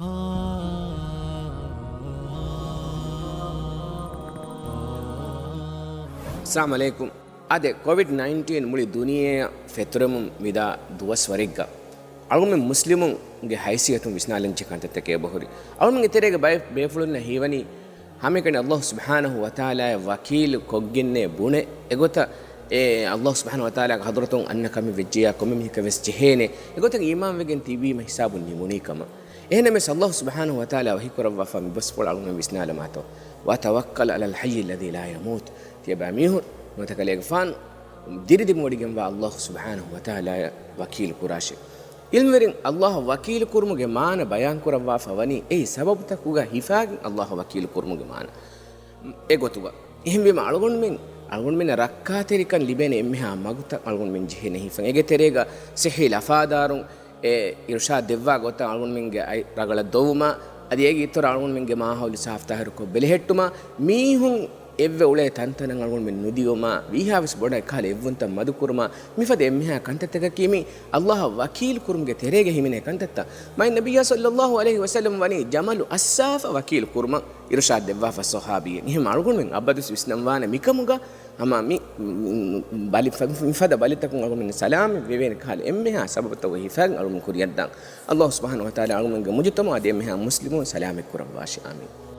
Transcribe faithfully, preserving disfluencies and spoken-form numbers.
އައްސަލާމު ޢަލައިކުމް. އާދެ، ކޮވިޑް ނައިންޓީން މުޅި ދުނިޔެއަށް ފެތުރެމުން ވިދާ ދުވަސްވަރެއްގަ އަޅުގަނޑުމެން މުސްލިމުންގެ ހައިސިއްޔަތުން ވިސްނާލަންޖެހޭ ކަންތައްތަކެއް އެބަހުރި. އަޅުގަނޑުމެންގެ ތެރޭގަ ބައެއް ބޭފުޅުންނަށް ހީވަނީ ހަމައެކަނި އައްލާހު ސުބްޙާނަހު ވަތަޢާލާއަށް ވަކީލު ކޮށްގެންނޭ ބުނެ، އެގޮތަށް އެ އައްލާހު ސުބްޙާނަހު ވަތަޢާލާގެ ޙަޟްރަތުން އަންނަ ކަމެއް ވެއްޖެޔާ ކޮންމެ މީހަކަށް ވެސް ޖެހޭނެ، އެގޮތަށް އީމާންވެގެން ތިބީމަ ހިސާބުން ނިމުނީ ކަމަށް. އެހެންނަމަވެސް އައްލާހު ސުބްޙާނަހު ވަތަޢާލާ ވަޙީކުރައްވާފަ މި ބަސްފުޅު އަޅުގަނޑުމެން ވިސްނާލަމާތޯ؟ وَتَوَكَّلْ عَلَى الْحَيِّ الَّذِي لَا يَمُوتُ. ތިޔަބައިމީހުން ނުވަތަ ކަލޭގެފާނު ދިރިދިމުވޮޑިގެންވާ އައްލާހު ސުބްޙާނަހު ވަތަޢާލާއަށް ވަކީލު ކުރާށޭ. ޢިލްމުވެރިން އައްލާހަށް ވަކީލު ކުރުމުގެ މާނަ ބަޔާންކުރައްވާފަ ވަނީ އެއީ ސަބަބުތަކުގަ ހިފާގެން އައްލާހަށް ވަކީލު ކުރުމުގެ މާނަ. އެ ގޮތުގަ އެހެންވީމަ އަޅުގަނޑުމެން، އަޅުގަނޑުމެންނަށް ރައްކާތެރިކަން ލިބޭނެ އެންމެހާ މަގުތައް އަޅުގަނޑުމެން ޖެހޭނެ ހިފަން. އޭގެ ތެރޭގަ ޞިއްޙީ ލަފާދާރުން އެ އިރުޝާދު ދެއްވާ ގޮތަށް އަޅުގަނޑުމެންގެ އަތް ރަގަޅަށް ދޮވުމާ، އަދި އޭގެ އިތުރަށް އަޅުގަނޑުމެންގެ މާހައުލު ސާފުތާހިރުކޮށް ބެލެހެއްޓުމާ، މީހުން އެއްވެ އުޅޭ ތަންތަނަށް އަޅުގަނޑުމެން ނުދިއުމާ، ވީހާވެސް ބޮޑަށް އެކަހަލަ އެއްވުންތައް މަދުކުރުމާ، މިފަދަ އެންމެހާ ކަންތައްތަކަކީ މި އައްލާހަށް ވަކީލު ކުރުމުގެ ތެރޭގަ ހިމެނޭ ކަންތައްތައް. މާތް ނަބިއްޔާ ޞައްލައްލާހު ޢަލައިހި ވަސައްލަމް ވަނީ ޖަމަލު އައްސާފަ ވަކީލު ކުރުމަށް އިރުޝާދު ދެއްވާފަ ޞަޙާބީއެއް. އެހެން އަޅުގަނޑުމެން އަބަދުވެސް ވިސްނަންވާނެ މިކަމުގަ ހަމަ މި، މި، ބަލި، މިފަދަ ބަލިތަކުން އަޅުގަނޑުމެން ސަލާމަތް ވެވޭނެ ކަހަލަ އެންމެހާ ސަބަބުތަކުގެ ހިފައިގެން އަޅުގަނޑު ކުރިއަށްދާން. އައްލާހު ސުބްޙާނަހު ވަތަޢާލާ އަޅުގަނޑުގެ މުޖުތަމަޢު އަދި އެންމެހާ މުސްލިމުން ސަލާމަތް ކުރައްވާށި. އާމީން.